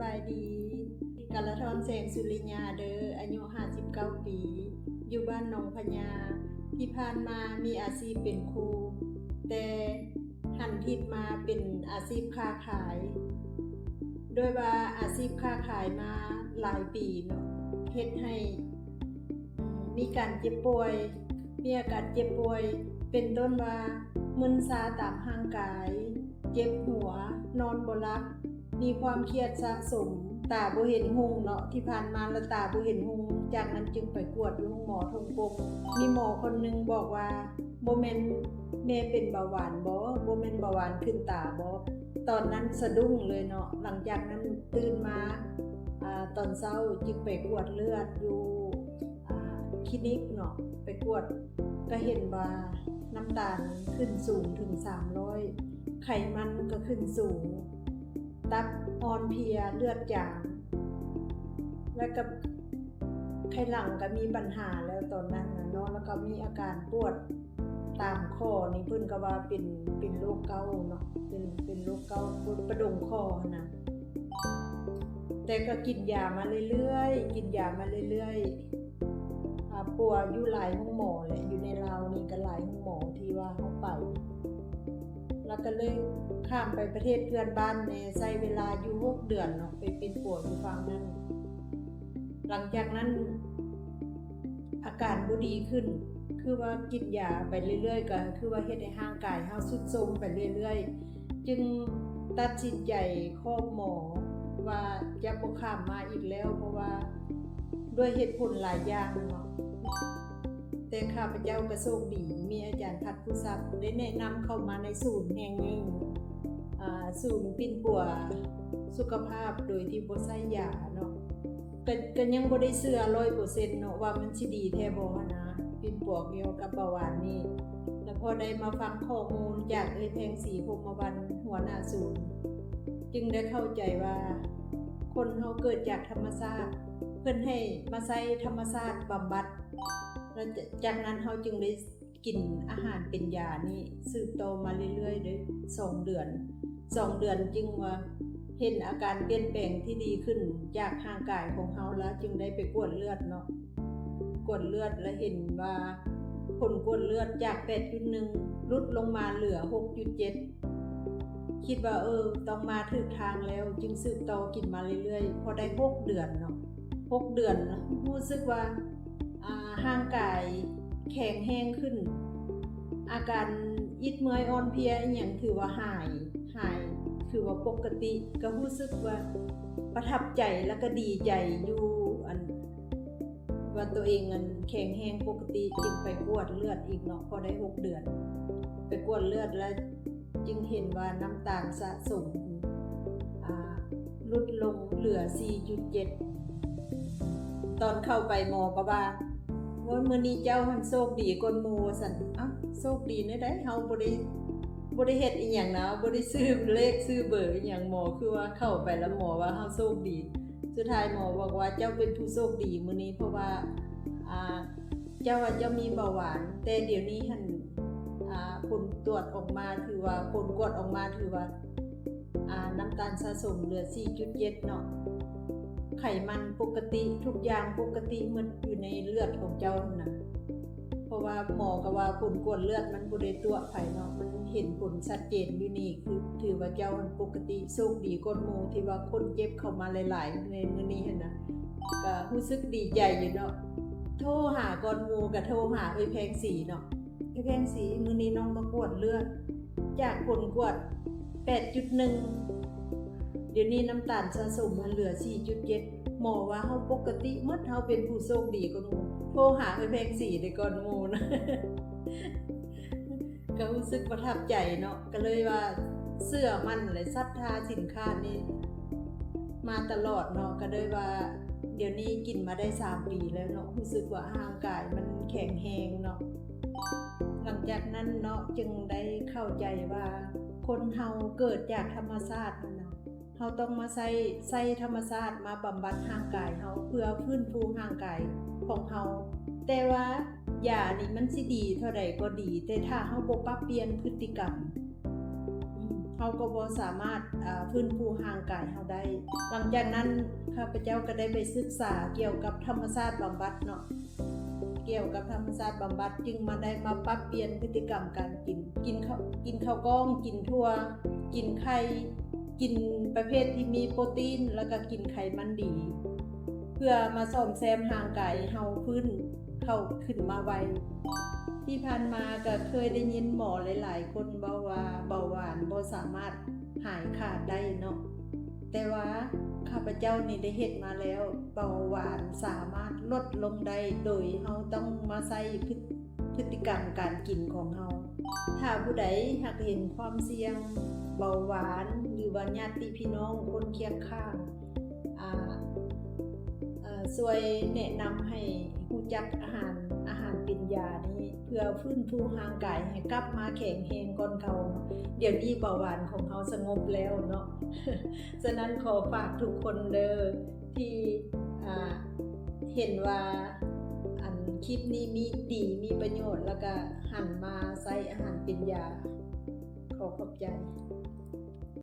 ບາຍດີ ກາລະທອນ ແສງສຸລິຍາເດີ ອາຍຸຫ້າສິບເກົ້າປີ ຢູ່ບ້ານໜອງພະຍາ. ທີ່ຜ່ານມາມີອາຊີບເປັນຄູ, ແຕ່ຫັນທິດມາເປັນອາຊີບຄ້າຂາຍ. ດ້ວຍວ່າອາຊີບຄ້າຂາຍມາຫຼາຍປີເນາະ ເຮັດໃຫ້ ມີການເຈັບປ່ວຍ, ມີອາການເຈັບປ່ວຍ ເປັນຕົ້ນວ່າມຶນຊາຕາມຮ່າງກາຍ, ເຈັບຫົວ, ນອນບໍ່ຫຼັບ, ມີຄວາມຄຽດສະສົມ, ຕາບໍ່ເຫັນຮຸ່ງເນາະ, ທີ່ຜ່ານມາລະຕາບໍ່ເຫັນຮຸ່ງ, ຈາກນັ້ນຈຶ່ງໄປກວດຢູ່ໂຮງໝໍທົ່ງປົງ. ມີໝໍຄົນໜຶ່ງບອກວ່າ ບໍ່ແມ່ນແມ່ເປັນເບົາຫວານບໍ? ບໍ່ແມ່ນເບົາຫວານຂຶ້ນຕາບໍ? ຕອນນັ້ນສະດຸ້ງເລີຍເນາະ. ຫຼັງຈາກນັ້ນຕື່ນມາ ອາ ຕອນເຊົ້າຈຶ່ງໄປກວດເລືອດຢູ່ ອາ ຄລີນິກເນາະ, ໄປກວດກໍເຫັນວ່ານ້ຳຕານຂຶ້ນສູງເຖິງສາມຮ້ອຍ, ໄຂມັນກໍຂຶ້ນສູງ, ຕັບອ່ອນເພຍ, ເລືອດຈາງ ແລ້ວກໍໄຂ້ຫຼັງກໍມີບັນຫາແລ້ວຕອນນັ້ນນະເນາະ, ແລ້ວກໍມີອາການປວດຕາມຂໍ້ນີ້ ເພິ່ນກໍວ່າເປັນ ເປັນໂລກເກົາເນາະ, ເປັນ ເປັນໂລກເກົາ ປະດົງຂໍ້ຫັ້ນນະ. ແຕ່ກໍກິນຢາມາເລື້ອຍໆ ກິນຢາມາເລື້ອຍໆ ອາ ປົວຢູ່ຫຼາຍໂຮງໝໍແຫຼະ, ຢູ່ໃນລາວນີ້ກໍຫຼາຍໂຮງໝໍທີ່ວ່າເຮົາໄປ, ແລ້ວກໍເລີຍຂ້າມໄປປະເທດເພື່ອນບ້ານແດ່, ໃຊ້ເວລາຢູ່ຫົກເດືອນເນາະ ໄປປິ່ນປົວຢູ່ຝັ່ງນັ້ນ. ຫຼັງຈາກນັ້ນອາການບໍ່ດີຂຶ້ນ, ຄືວ່າກິນຢາໄປເລື້ອຍໆ ກໍຄືວ່າເຮັດໃຫ້ຮ່າງກາຍເຮົາຊຸດໂຊມໄປເລື້ອຍໆ. ຈຶ່ງຕັດສິນໃຈຂອບໝໍວ່າຈະບໍ່ຂ້າມມາອີກແລ້ວ, ເພາະວ່າດ້ວຍເຫດຜົນຫຼາຍຢ່າງເນາະ. ແຕ່ຂ້າພະເຈົ້າກໍໂຊກດີ ມີອາຈານພັດພູຊັບໄດ້ແນະນຳເຂົ້າມາໃນສູນແຫ່ງໜຶ່ງ, ອາ ສູນປິ່ນປົວສຸຂະພາບໂດຍທີ່ບໍ່ໃຊ້ຢາເນາະ. ກໍ ກໍຍັງບໍ່ໄດ້ເຊື່ອຮ້ອຍເປີເຊັນເນາະ ວ່າມັນຊິດີແທ້ບໍ່ຫັ້ນນະ, ປິ່ນປົວກ່ຽວກັບເບົາຫວານນີ້. ແລ້ວພໍໄດ້ມາຟັງຂໍ້ມູນຈາກເອື້ອຍແພງສີ ພົມມະວັນ ຫົວໜ້າສູນ, ຈຶ່ງໄດ້ເຂົ້າໃຈວ່າຄົນເຮົາເກີດຈາກທຳມະຊາດ, ເພິ່ນໃຫ້ມາໃຊ້ທຳມະຊາດບຳບັດ, ແລ້ວຈາກນັ້ນເຮົາຈຶ່ງໄດ້ ກິນອາຫານເປັນຢານີ້ສືບຕໍ່ມາເລື້ອຍໆເດ້ ສອງເດືອນ, ສອງເດືອນຈຶ່ງວ່າເຫັນອາການປ່ຽນແປງທີ່ດີຂຶ້ນຈາກຮ່າງກາຍຂອງເຮົາ, ແລ້ວຈຶ່ງໄດ້ໄປກວດເລືອດເນາະ, ກວດເລືອດແລ້ວເຫັນວ່າຜົນກວດເລືອດຈາກແປດຈຸດໜຶ່ງຫຼຸດລົງມາເຫຼືອຫົກຈຸດເຈັດ. ຄິດວ່າ ເອີ ຕ້ອງມາຖືກທາງແລ້ວ, ຈຶ່ງສືບຕໍ່ກິນມາເລື້ອຍໆ ພໍໄດ້ຫົກເດືອນເນາະ, ຫົກເດືອນ ຮູ້ສຶກວ່າ ອາ ຮ່າງກາຍແຂງແຮງຂຶ້ນ, ອາການອິດເມື່ອຍອ່ອນເພຍອີ່ຫຍັງຖືວ່າຫາຍ, ຫາຍ ຖືວ່າປົກກະຕິ, ກໍຮູ້ສຶກວ່າປະທັບໃຈ ແລ້ວກໍດີໃຈຢູ່ ອັນ ວ່າຕົວເອງ ອັນ ແຂງແຮງປົກກະຕິ, ຈຶ່ງໄປກວດເລືອດອີກເນາະ, ພໍໄດ້ຫົກເດືອນ ໄປກວດເລືອດ ແລ້ວຈຶ່ງເຫັນວ່ານ້ຳຕານສະສົມ ອາ ຫຼຸດລົງເຫຼືອສີ່ຈຸດເຈັດ. ຕອນເຂົ້າໄປໝໍກໍວ່າ ໂອ້ຍ ມື້ນີ້ເຈົ້າຫັ້ນໂຊກດີກ່ອນໝູ່ ວ່າຊັ້ນ. ເອົ້າ ໂຊກດີແນວໃດ? ເຮົາບໍ່ໄດ້ ບໍ່ໄດ້ເຮັດອີ່ຫຍັງນະ, ບໍ່ໄດ້ຊື້ເລກຊື້ເບີອີ່ຫຍັງ. ໝໍຄືວ່າເຂົ້າໄປແລ້ວໝໍວ່າເຮົາໂຊກດີ. ສຸດທ້າຍໝໍບອກວ່າ ເຈົ້າເປັນຜູ້ໂຊກດີມື້ນີ້ ເພາະວ່າ ອາ ເຈົ້າວ່າເຈົ້າມີເບົາຫວານ, ແຕ່ດຽວນີ້ຫັ້ນ ອາ ຜົນກວດອອກມາຖືວ່າ ຜົນກວດອອກມາຖືວ່າ ອາ ນ້ຳຕານສະສົມເຫຼືອສີ່ຈຸດເຈັດເນາະ, ໄຂມັນປົກກະຕິ, ທຸກຢ່າງປົກກະຕິໝົດຢູ່ໃນເລືອດຂອງເຈົ້າຫັ້ນນະ. ເພາະວ່າໝໍກໍວ່າຜົນກວດເລືອດມັນບໍ່ໄດ້ຕົວະໃຜເນາະ, ມັນເຫັນຜົນຊັດເຈນຢູ່ນີ້ ຄືຖືວ່າເຈົ້າຫັ້ນປົກກະຕິ. ໂຊກດີກ່ອນໝູ່ທີ່ວ່າຄົນເຈັບເຂົ້າມາຫຼາຍໆໃນມື້ນີ້ຫັ້ນນະ, ກໍຮູ້ສຶກດີໃຈຢູ່ເນາະ. ໂທຫາກ່ອນໝູ່ ກໍໂທຫາເອື້ອຍແພງສີເນາະ. ເອື້ອຍແພງສີ ມື້ນີ້ນ້ອງມາກວດເລືອດ, ຈາກຜົນກວດແປດຈຸດໜຶ່ງ ດຽວນີ້ນ້ຳຕານສະສົມມັນເຫຼືອສີ່ຈຸດເຈັດ. ໝໍວ່າເຮົາປົກກະຕິໝົດ, ເຮົາເປັນຜູ້ໂຊກດີກ່ອນໝູ່. ໂທຫາເອື້ອຍແພງສີໄດ້ກ່ອນໝູ່ນະ. ກໍຮູ້ສຶກປະທັບໃຈເນາະ, ກໍເລີຍວ່າເຊື່ອໝັ້ນ ແລະ ສັດທາສິນຄ້ານີ້ມາຕະຫຼອດເນາະ. ກໍເລີຍວ່າ ດຽວນີ້ກິນມາໄດ້ສາມປີແລ້ວເນາະ, ຮູ້ສຶກວ່າຮ່າງກາຍມັນແຂງແຮງເນາະ. ຫຼັງຈາກນັ້ນເນາະ ຈຶ່ງໄດ້ເຂົ້າໃຈວ່າຄົນເຮົາເກີດຈາກທຳມະຊາດຫັ້ນນະ, ເຮົາຕ້ອງມາໃຊ້ ໃຊ້ທຳມະຊາດມາບຳບັດຮ່າງກາຍເຮົາ ເພື່ອຟື້ນຟູຮ່າງກາຍຂອງເຮົາ. ແຕ່ວ່າຢານີ້ມັນຊິດີເທົ່າໃດກໍດີ, ແຕ່ຖ້າເຮົາບໍ່ປັບປ່ຽນພຶດຕິກຳ ອືມ ເຮົາກໍບໍ່ສາມາດ ເອີ ຟື້ນຟູຮ່າງກາຍເຮົາໄດ້. ຫຼັງຈາກນັ້ນ ຂ້າພະເຈົ້າກໍໄດ້ໄປສຶກສາກ່ຽວກັບທຳມະຊາດບຳບັດເນາະ, ກ່ຽວກັບທຳມະຊາດບຳບັດ ຈຶ່ງມາໄດ້ມາປັບປ່ຽນພຶດຕິກຳການກິນ, ກິນເຂົ້າ ກິນເຂົ້າກ້ອງ, ກິນຖົ່ວ, ກິນໄຂ່, ກິນປະເພດທີ່ມີໂປຣຕີນ ແລ້ວກໍກິນໄຂມັນດີ ເພື່ອມາສ້ອມແຊມຮ່າງກາຍເຮົາຟື້ນເຂົ້າຂຶ້ນມາໄວ. ທີ່ຜ່ານມາກໍເຄີຍໄດ້ຍິນໝໍຫຼາຍໆຄົນເວົ້າວ່າເບົາຫວານບໍ່ສາມາດຫາຍຂາດໄດ້ເນາະ, ແຕ່ວ່າຂ້າພະເຈົ້ານີ້ໄດ້ເຮັດມາແລ້ວ, ເບົາຫວານສາມາດລົດລົງໄດ້ໂດຍເຮົາຕ້ອງມາໃຊ້ພຶດ ພຶດຕິກຳການກິນຂອງເຮົາ. ຖ້າຜູ້ໃດຫາກເຫັນຄວາມສ່ຽງເບົາຫວານ ຫຼືວ່າຍາດຕິພີ່ນ້ອງຄົນຄຽງຂ້າງ ອາ ເອີ ຊ່ວຍແນະນຳໃຫ້ຮູ້ຈັກອາຫານ ອາຫານເປັນຢານີ້ ເພື່ອຟື້ນຟູຮ່າງກາຍໃຫ້ກັບມາແຂງແຮງກ່ອນເກົ່າ. ດຽວນີ້ເບົາຫວານຂອງເຮົາສະຫງົບແລ້ວເນາະ. ສະນັ້ນຂໍຝາກທຸກຄົນເດີ ທີ່ ອາ ເຫັນວ່າ ອັນ ຄລິບນີ້ມີດີ ມີປະໂຫຍດ ແລ້ວກະຫັນມາໃຊ້ອາຫານເປັນຢາ. ຂໍຂອບໃຈ.